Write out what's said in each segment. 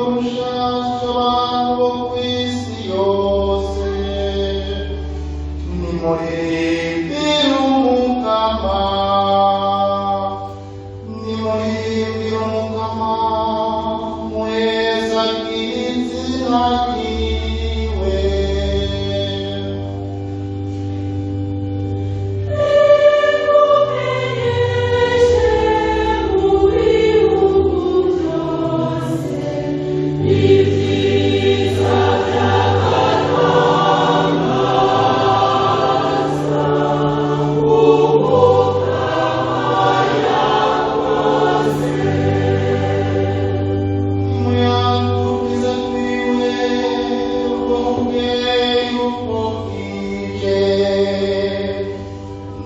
Rushasha abantu bo kw'isi yose. Nimuririmbire Umukama, nimuririmbire Umukama, mwese izina ryiwe. Nimuyandukize twiwe ubwo bukeye uko bwije,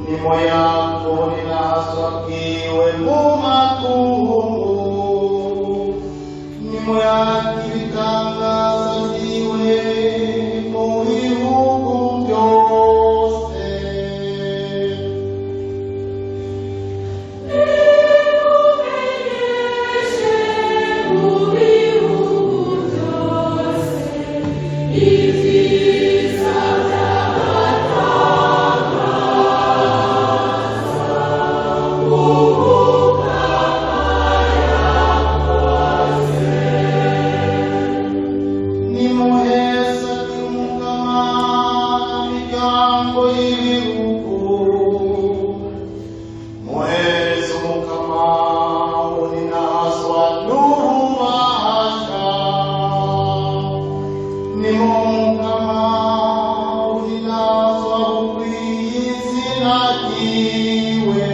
nimuyakubonera bwiwe mu makungu, nimuyaka ibitangaza vyiwe mu bihugu byose. Nimuheza Umukama miryango y'ibihugu, muheze Umukama uninahazwa n'ububasha. Nimuhe Umukama uninahazwa bukwiye izina ryiwe.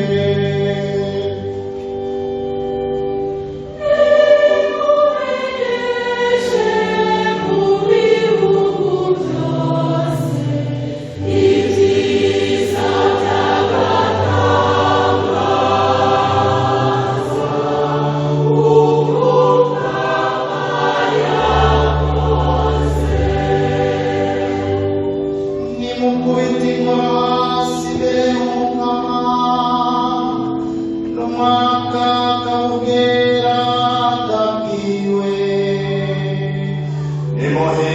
Nimukubite inkoro hasi imbere y'Umukama, n'umwaka kabugera ndabwiwe. Nimuhe